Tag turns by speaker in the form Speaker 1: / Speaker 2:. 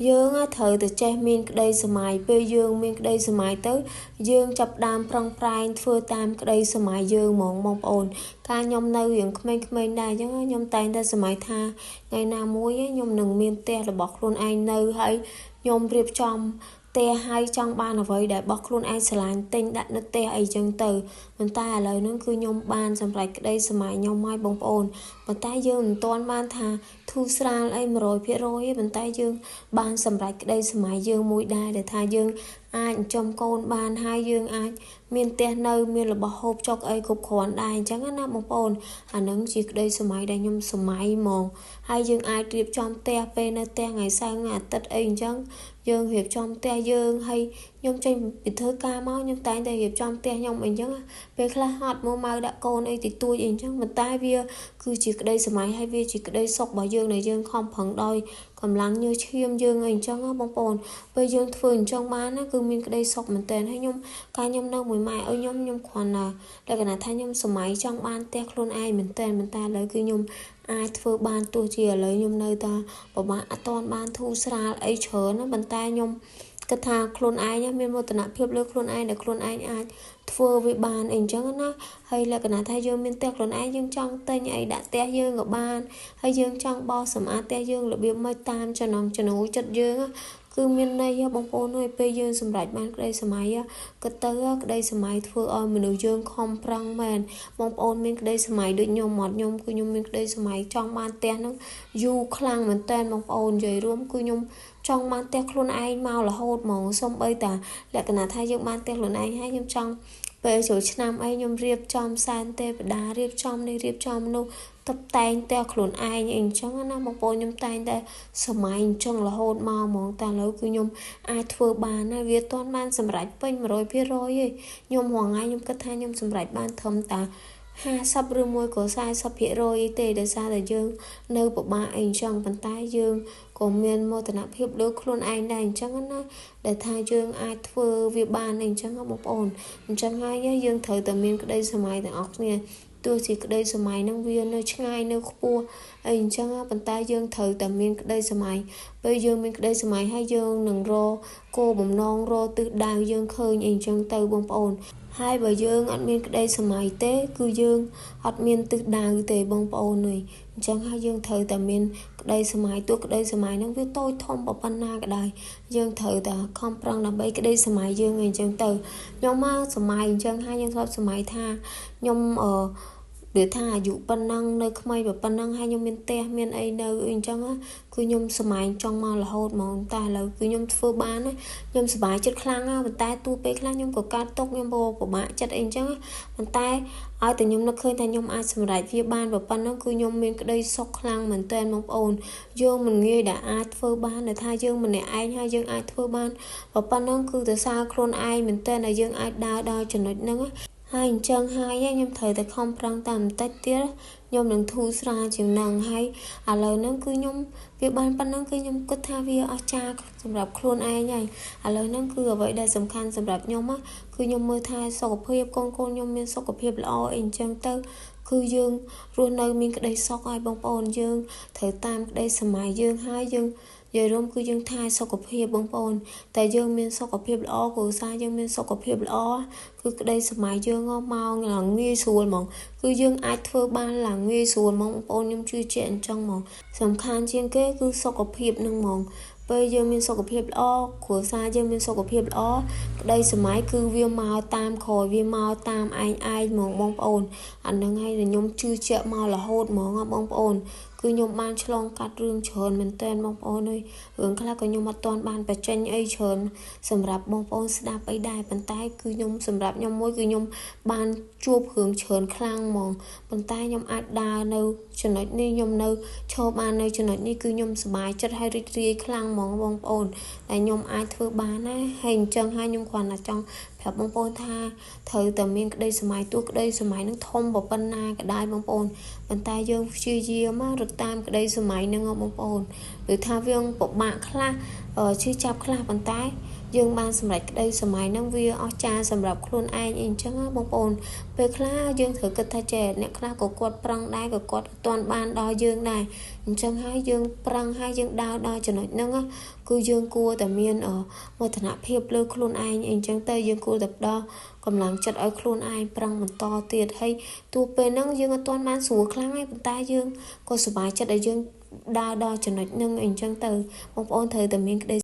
Speaker 1: យើងត្រូវតែចេះមានក្តីសម័យពេលយើងមានក្តីសម័យទៅយើងចាប់ផ្ដើមប្រឹងប្រែងធ្វើតាមក្តីសម័យយើងហ្មងបងប្អូនកាលខ្ញុំនៅរៀងក្មេងៗដែរអញ្ចឹងខ្ញុំតែងតែសម័យថាថ្ងៃណាមួយខ្ញុំនឹងមានផ្ទះរបស់ខ្លួនឯងនៅហើយខ្ញុំរៀបចំផ្ទះហើយចង់បានអ្វីដែលរបស់ខ្លួនឯងស្រឡាញ់ទិញដាក់នៅផ្ទះអីចឹងទៅប៉ុន្តែឥឡូវហ្នឹងគឺខ្ញុំបានសម្រេចក្តីសម័យខ្ញុំហើយបងប្អូនប៉ុន្តែយើងមិនទាន់បានថាធូរស្រាលអី100%ទេប៉ុន្តែយើងបានសម្រេចក្តីសម័យយើងមួយដែរដែលថាយើងអាចចិញ្ចឹមកូនបានហើយយើងអាចមានផ្ទះនៅមានរបស់ហូបចុកអីគ្រប់គ្រាន់ដែរអញ្ចឹងណាបងប្អូនអាហ្នឹងជាក្តីសម័យដែលខ្ញុំសម័យហ្មងហើយយើងអាចរៀបចំផ្ទះពេលនៅផ្ទះថ្ងៃសៅរ៍ថ្ងៃអាទិត្យអីអញ្ចឹងយើងរៀបចំផ្ទះយើងហើយខ្ញុំចេញពីធ្វើការមកខ្ញុំតែងតែរៀបចំផ្ទះខ្ញុំអីចឹងពេលខ្លះហត់មកម៉ៅដាក់កូនអីតិចតួចអីចឹងប៉ុន្តែវាគឺជាក្តីសម័យហើយវាជាក្តីសុខរបស់យើងដែលយើងខំប្រឹងដោយកម្លាំងញើសឈាមយើងអីចឹងណាបងប្អូនពេលយើងធ្វើអញ្ចឹងបានណាគឺមានក្តីសុខមែនទែនហើយខ្ញុំកាលខ្ញុំនៅមួយម៉ែឲ្យខ្ញុំគ្រាន់តែលក្ខណៈថាខ្ញុំសម័យចង់បានផ្ទះខ្លួនឯងមែនទែនប៉ុន្តែឥឡូវគឺខ្ញុំអាចធ្វើបានទោះជាឥឡូវខ្ញុំនៅតែពិបាកអត់ទាន់បានធូរស្រាលអីច្រើនណាប៉ុន្តែខ្ញុំគិតថាខ្លួនឯងមានមោទនភាពលើខ្លួនឯងដែលខ្លួនឯងអាចធ្វើវាបានអីចឹងណាហើយលក្ខណៈថាយើងមានផ្ទះខ្លួនឯងយើងចង់ទិញអីដាក់ផ្ទះយើងក៏បានហើយយើងចង់បោសសម្អាតផ្ទះយើងរបៀបម៉េចតាមចំណង់ចំណូលចិត្តយើងគឺមានន័យបងប្អូនអើយពេលយើងសម្រេចបានក្តីសម័យគិតទៅក្តីសម័យធ្វើឲ្យមនុស្សយើងខំប្រឹងមែនបងប្អូនមានក្តីសម័យដូចខ្ញុំអត់ខ្ញុំគឺខ្ញុំមានក្តីសម័យចង់បានផ្ទះហ្នឹងយូរខ្លាំងមែនតើបងប្អូននិយាយរួមគឺខ្ញុំចង់បានផ្ទះខ្លួនឯងមករហូតហ្មងសំបីតាលក្ខណៈថាយើងបានផ្ទះខ្លួនឯងហើយខ្ញុំចង់ពេលចូលឆ្នាំអីខ្ញុំរៀបចំសែនទេវតារៀបចំនេះរៀបចំនោះតុបតែងផ្ទះខ្លួនឯងអីអញ្ចឹងណាបងប្អូនខ្ញុំតែងតែសម័យអញ្ចឹងរហូតមកហ្មងតែឥឡូវគឺខ្ញុំអាចធ្វើបានហើយវាទាន់បានសម្រេចពេញ100%ទេខ្ញុំរាល់ថ្ងៃខ្ញុំគិតថាខ្ញុំសម្រេចបានត្រឹមតា50ឬមួយក៏40%អីទេដោយសារតែយើងនៅពិបាកអីអញ្ចឹងប៉ុន្តែយើងក៏មានមោទនភាពលើខ្លួនឯងដែរអញ្ចឹងណាដែលថាយើងអាចធ្វើវាបានអីអញ្ចឹងបងប្អូនអញ្ចឹងហើយយើងត្រូវតែមានក្តីសម័យទាំងអស់គ្នាទោះជាក្តីសម័យហ្នឹងវានៅឆ្ងាយនៅខ្ពស់អីអញ្ចឹងប៉ុន្តែយើងត្រូវតែមានក្តីសម័យពេលយើងមានក្តីសម័យហើយយើងនឹងរកគោលបំណងរកទិសដៅយើងឃើញអីអញ្ចឹងទៅបងប្អូនហើយបើយើងអត់មានក្តីសម័យទេគឺយើងអត់មានទិសដៅទេបងប្អូនអើយអញ្ចឹងហើយយើងត្រូវតែមានក្តីសម័យទោះក្តីសម័យហ្នឹងវាតូចធំប៉ុណ្ណាក៏ដោយយើងត្រូវតែខំប្រឹងដើម្បីក្តីសម័យយើងអីអញ្ចឹងទៅខ្ញុំមកសម័យអញ្ចឹងហើយយើងធ្លាប់សម័យថាខ្ញុំវាថាអាយុប៉ុណ្ណឹងនៅក្មេងប៉ុណ្ណឹងហើយខ្ញុំមានផ្ទះមានអីនៅអីអញ្ចឹងគឺខ្ញុំសម័យចង់មករហូតហ្មងតែឥឡូវគឺខ្ញុំធ្វើបានណាខ្ញុំសប្បាយចិត្តខ្លាំងណាប៉ុន្តែទូពេលខ្លះខ្ញុំក៏កាត់ទុកខ្ញុំក៏ពិបាកចិត្តអីអញ្ចឹងប៉ុន្តែឲ្យតែខ្ញុំនឹកឃើញថាខ្ញុំអាចសម្រេចវាបានប៉ុណ្ណឹងគឺខ្ញុំមានក្តីសុខខ្លាំងមែនទែនបងប្អូនយើងមិនងាយដែលអាចធ្វើបានដែលថាយើងម្នាក់ឯងហើយយើងអាចធ្វើបានប៉ុណ្ណឹងគឺទៅសារខ្លួនឯងមែនទែនដែលយើងអាចដើរដល់ចំណុចហ្នឹងហើយអញ្ចឹងហើយខ្ញុំត្រូវតែខំប្រឹងតាមបន្តិចទៀតខ្ញុំនឹងធូរស្រាលជាងហ្នឹងហើយឥឡូវហ្នឹងគឺខ្ញុំវាបានប៉ុណ្ណឹងគឺខ្ញុំគិតថាវាអស្ចារ្យសម្រាប់ខ្លួនឯងហើយឥឡូវហ្នឹងគឺអ្វីដែលសំខាន់សម្រាប់ខ្ញុំគឺខ្ញុំមើលថែសុខភាពកូនៗខ្ញុំមានសុខភាពល្អអីអញ្ចឹងទៅគឺយើងរស់នៅមានក្តីសុខហើយបងប្អូនយើងត្រូវតាមក្តីសម័យយើងហើយយើងនិយាយរួមគឺយើងថែសុខភាពបងប្អូនតែយើងមានសុខភាពល្អគ្រួសារយើងមានសុខភាពល្អគឺក្តីសម័យយើងមកឡើងងាយស្រួលហ្មងគឺយើងអាចធ្វើបានឡើងងាយស្រួលហ្មងបងប្អូនខ្ញុំជឿជាក់អញ្ចឹងហ្មងសំខាន់ជាងគេគឺសុខភាពនឹងហ្មងពេលយើងមានសុខភាពល្អគ្រួសារយើងមានសុខភាពល្អក្តីសម័យគឺវាមកតាមក្រោយវាមកតាមឯងឯងហ្មងបងប្អូនអានឹងហើយខ្ញុំជឿជាក់មករហូតហ្មងបងប្អូនគឺខ្ញុំបានឆ្លងកាត់រឿងច្រើនមែនទែនបងប្អូនអើយរឿងខ្លះក៏ខ្ញុំអត់ទាន់បានបញ្ចេញអីច្រើនសម្រាប់បងប្អូនស្ដាប់អីដែរប៉ុន្តែគឺខ្ញុំសម្រាប់ខ្ញុំមួយគឺខ្ញុំបានជួបរឿងច្រើនខ្លាំងហ្មងប៉ុន្តែខ្ញុំអាចដើរនៅចំណុចនេះខ្ញុំនៅឈរបាននៅចំណុចនេះគឺខ្ញុំសប្បាយចិត្តហើយរីករាយខ្លាំងហ្មងបងប្អូនតែខ្ញុំអាចធ្វើបានណាហើយអញ្ចឹងហើយខ្ញុំគ្រាន់តែចង់ប្រាប់បងប្អូនថាត្រូវតែមានក្តីសម័យទោះក្តីសម័យនឹងធំប៉ុណ្ណាក៏ដោយបងប្អូនប៉ុន្តែយើងព្យាយាមរត់តាមក្តីសម័យនឹងបងប្អូនឬថាវាពិបាកខ្លះឈឺចាប់ខ្លះប៉ុន្តែ យើងបានសម្រេចក្តីសម័យហ្នឹងវាអស្ចារ្យសម្រាប់ខ្លួនឯងអីអញ្ចឹងណាបងប្អូនពេលខ្លះយើងត្រូវគិតថាចេះអ្នកខ្លះក៏គាត់ប្រឹងដែរក៏គាត់អត់ទាន់បានដល់យើងដែរអញ្ចឹងហើយយើងប្រឹងហើយយើងដើរដល់ចំណុចហ្នឹងគឺយើងគួរតែមានមោទនភាពលើខ្លួនឯងអីអញ្ចឹងទៅយើងគួរតែផ្ដល់កម្លាំងចិត្តឲ្យខ្លួនឯងប្រឹងបន្តទៀតហើយទោះពេលហ្នឹងយើងអត់ទាន់បានស្រួលខ្លាំងទេប៉ុន្តែយើងក៏សប្បាយចិត្តដែលយើងដើរដល់ចំណុចហ្នឹងអីអញ្ចឹងទៅបងប្អូនត្រូវតែមានក្តី